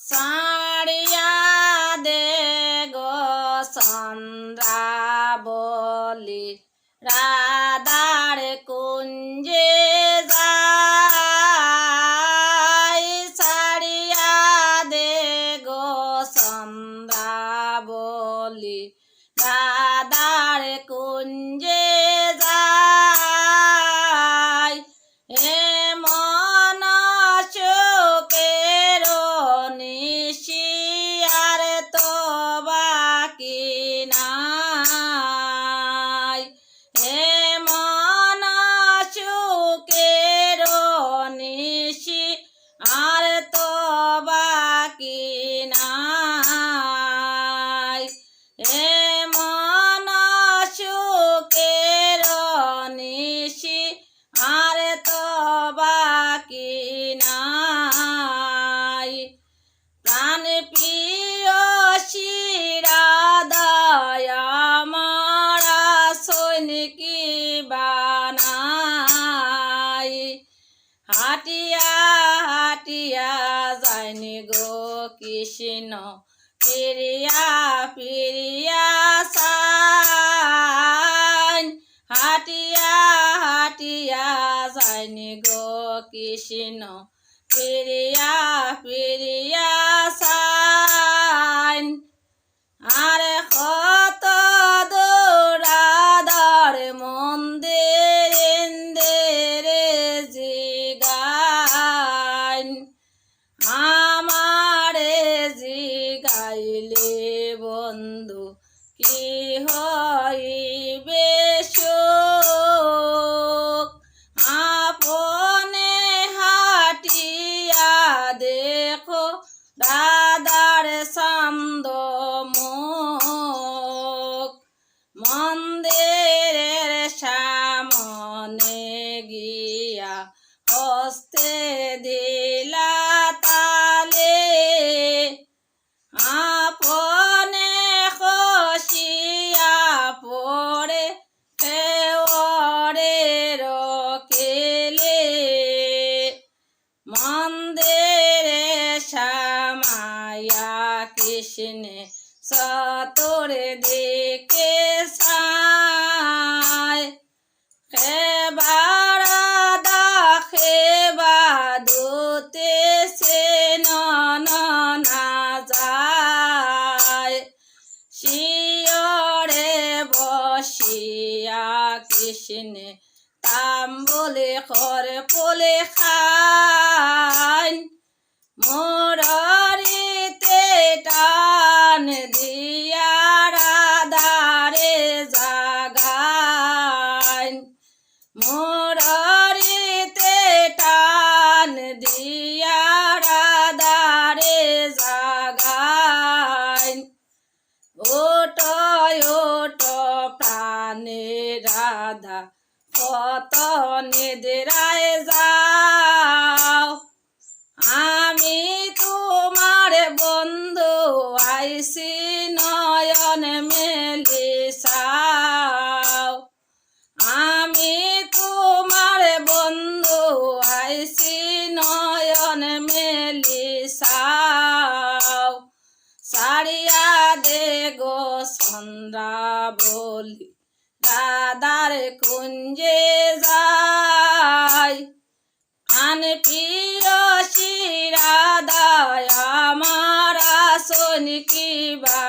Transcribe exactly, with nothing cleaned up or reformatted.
ছাড়িয়া দে গো চন্দ্রাবলী, রাধার কুঞ্জে যাই। ছাড়িয়া দে গো চন্দ্রাবলী, রাধার কুঞ্জে যাই। এমন সুখের নিশি আর তো বাকি নাই। এমন সুখের নিশি আর তো বাকি নাই। এমন সুখের নিশি আর তো বাকি নাই। প্রাণ প্রিয় শিরা দয়া মারা সৈনিকি বানাই। হাটিয়া হাটিয়া যাইনি গো কৃষ্ণ, ফিরিয়া ফিরিয়া চাইন। হাটিয়া হাটিয়া যাইনি গো কৃষ্ণ, ফিরিয়া ফিরিয়া চাইন। আর কত দূর রাধার মন্দির ইন্দিরে জিগাইন। আমারে জিগাইলে বন্ধু কি হইবে সুখ? আপনে হাটিয়া দেখো রাধার চান্দ মুখ। মন্দিরের সামনে গিয়া হস্তে দিলা তালে। আপনে খসিয়া পড়ে কেওরে রকেলে। মন্দিরে সামাইয়া কৃষ্ণে চতুর্দিকে চায়। কেবা রাধা কেবা দূতে চেনন না যায়। শিয়রে বসিয়া কৃষ্ণে তাম্বুলে কর্পূরে খাইন। মুররিতে টান দিয়া রাধারে জাগাইন। মুররিতে টান দিয়া রাধারে জাগাইন। ওঠো ওঠো প্রাণে রাধা, কত নিদ্রায় যাও। আমি তোমার বন্ধু আইছি, নয়ন মেলি চাও। আমি তোমার বন্ধু আইছি, নয়ন মেলি চাও। ছাড়িয়া দে গো চন্দ্রাবলী, রাধার কুঞ্জে যাই। আন প্রিয় শিরা দয়া মারা সৈনিকি বা